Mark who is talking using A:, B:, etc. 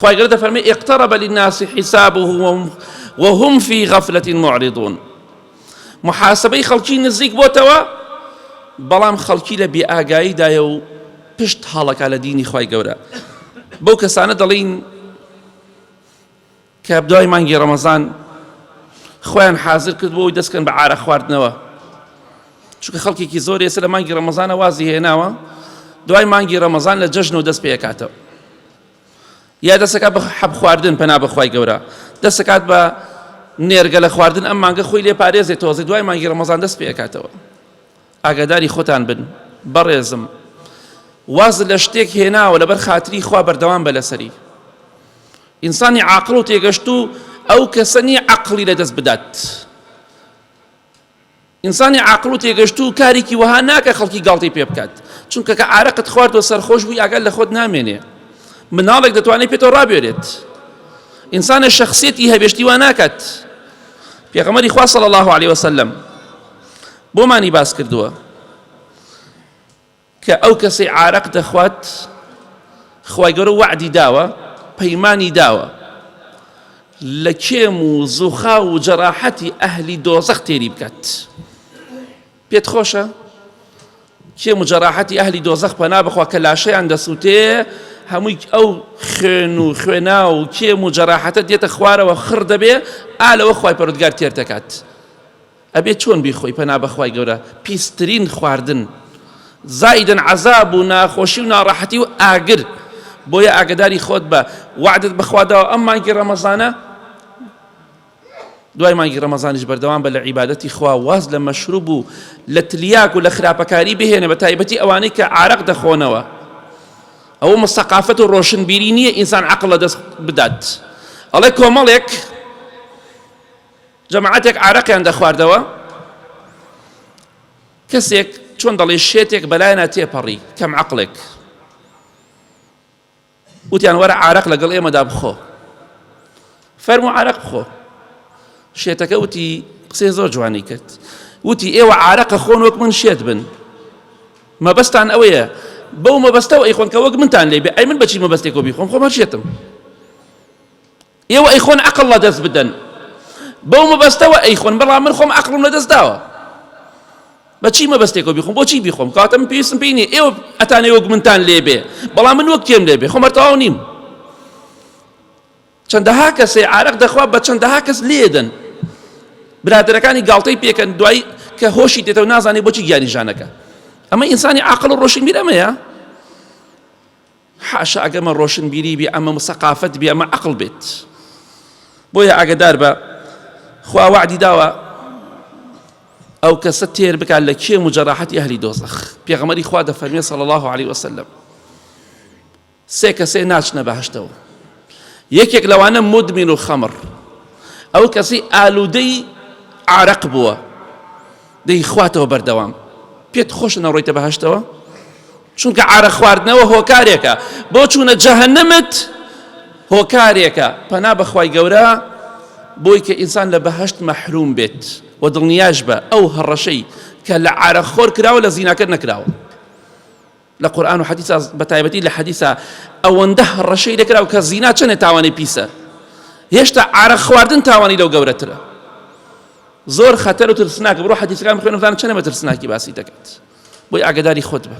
A: خوای گەورە دەفەرمێ اقترب للناس حسابهم وهم في غفلة معرضون محاسبەی خەڵکی نزیک بۆتەوە بەڵام خەڵکی لە بێئاگاییدایە و پشت هەڵەکە لە دینی خوای گەورە بەو کەسانە دەڵین کە دوای مانگی ڕەمەزان خۆیان حازر کرد بۆ ئەوی دەستکەن بە عارە خواردنەوە چونکە خەڵکێکی زۆر ئێستا لە مانگی ڕەمەزانە وازی هێناوە دوای مانگی ڕەمەزان لە جەژنەوە دەست پێکاتەوە یا دەسەکات بە حەب خواردن پەنا بەخوای گەورە دەسەکات بە نێرگە لە خواردن ئەم مانگە خۆی لێ پارێزێت تۆزێ دوای مانگی ڕەمەزان دەست پێکاتەوە ئاگاداری خۆتان بن بەڕێزم واز لە شتێک هێناوە لەبەر خاتری خوا بەردەوام بە لەسەری ئینسانی عاقڵ و تێگەشتوو ئەو کەسە نییە عەقڵی لەدەست بدات. ئینسانی عاقڵ و تێگەشتوو کارێکی وەها ناکە خەڵکی گاڵتەی پێ بکات، چونکە کە عارەقت خواردوە سەرخۆش بووی ئاگات لە خۆت نامێنێ، مناڵێک دەتوانێت پێتەوە ڕابێرێت. ئینسانە شەخسیەتی هەبێ شتی وا ناکات. پێغەمبەری خوا صلی الله علیه وسلم بۆمانی باس کردووە کە ئەو کەسەی عارەق دەخوات خوای گەورە وەعدی داوە پەیمانی داوە لە کێم و زوخاو و جەراحەتی ئەهلی دۆزەخ تێری بکات پێت خۆشە کێم و جەراحەتی ئەهلی دۆزەخ پەنا بخوا کە لاشەیان دەسووتێ هەمووی ئەو خوێن و خوێنا و کێم و جەراحەتە دێتە خوارەوە خڕ دەبێ ئا لەوە خوای پەروەردگار تێر دەکات ئەبێ چۆن بیخۆی پەنا بەخوای گەورە پیسترین خواردن زایدن عەزاب و ناخۆشی و ناڕەحەتی و ئاگر بۆیە ئاگداری خۆت بە وعدت بەخوا داوە ئەم مانگی ڕەمەزانە دوای مانگی ڕەمەزانیش بەردەوام بە لە عیبادەتی خوا واز لە مەشروب و لە تلیاک و لە خراپەکاری بهێنە بە تایبەتی ئەوانەی کە عارەق دەخۆنەوە ئەوە مسەقافەت و ڕۆشنبیری نییە ئینسان عەقڵ لە دەست بدات ئەڵێ کۆمەڵێک جەماعەتێک عارەقیان دەخواردەوە، کەسێک چۆن دەڵێ شێتێک بەلاینا تێپەڕی کەم عەقڵێک وتیان وەرە عارەق لەگەڵ ئێمەدا بخۆ فەرموو عارەق بخۆ شێتەکە وتی قسەی زۆر جوانی کرد وتی ئێوە عارەقە خۆن وەک من شێت بن مەبەستان ئەوەیە بەو مەبەستەوە ئەیخۆن کە وەک منتان لێ بێ ئەی من بەچی مەبەستێکەوە بیخۆم خۆم هەر شێتم ئێوە ئەیخۆن عەقڵ لەدەست بدەن بەو مەبەستەوە ئەیخۆن بەڵام من خۆم عەقڵم لەدەست داوە بە چی مەبەستێکەوە بیخۆم بۆچی بیخۆم کەواتە من پێویستم پێی نییە ئێوە ئەتانەوێ وەک منتان لێ بێ بەڵام من وەک کێم لێ بێ خۆم هەر تەواو نیم چەندەها کەسێ عارەق دەخوا بە چەندەها کەس لێدەن برادەرەکانی گاڵتەی پێکەن دوایی کە هۆشی دێتەوە نازانێ بۆچی گیانی ژانەکە ئەمە ئینسانی عاقڵ و ڕۆشنبیر ئەمەیە حاشا ئەگەر ئەمە ڕۆشنبیری بێ ئەمە سەقافەت بێ ئەمە عەقڵ بێت بۆیە ئاگدار بە خوا وەعدی داوە ئەو کەسە تێر بکات لە کێم و جەراحەتی ئەهلی دۆزەخ پێغەمبەری خوا دەفەرمێ صلی الله علیه وسلم سێ کەسێ ناچنە بەهەشتەوە یەکێک لەوانە مدمن الخمر ئەو کەسی ئالوودەی عارەق بووە دەیخواتەوە بەردەوام پێت خۆشە نەڕۆیتە بەهەشتەوە چونکە عارەق خواردنەوە هۆکارێکە بۆ چوونە جەهەنەمت هۆکارێکە پەنا بەخوای گەورە بۆی کە ئینسان لە بەهەشت مەحروم بێت و دڵنیاش بە ئەو هەڕەشەی کە لە عارەق خۆر کراوە لە زیناکەر نەکراوە لە قورئان و حەدیسا بە تایبەتی لە حەدیسا ئەوەندە هەڕەشەی لێکراوە کە زینا چەنێ تاوانی پیسە هێشتا عارەق خواردن تاوانی لەو گەورەترە زۆر خەتەر و ترسناکە بڕۆ حەدیسەکان بخوێنە بزانە چەنە بە ترسناکی باسی دەکات بۆی ئاگداری خۆت بە.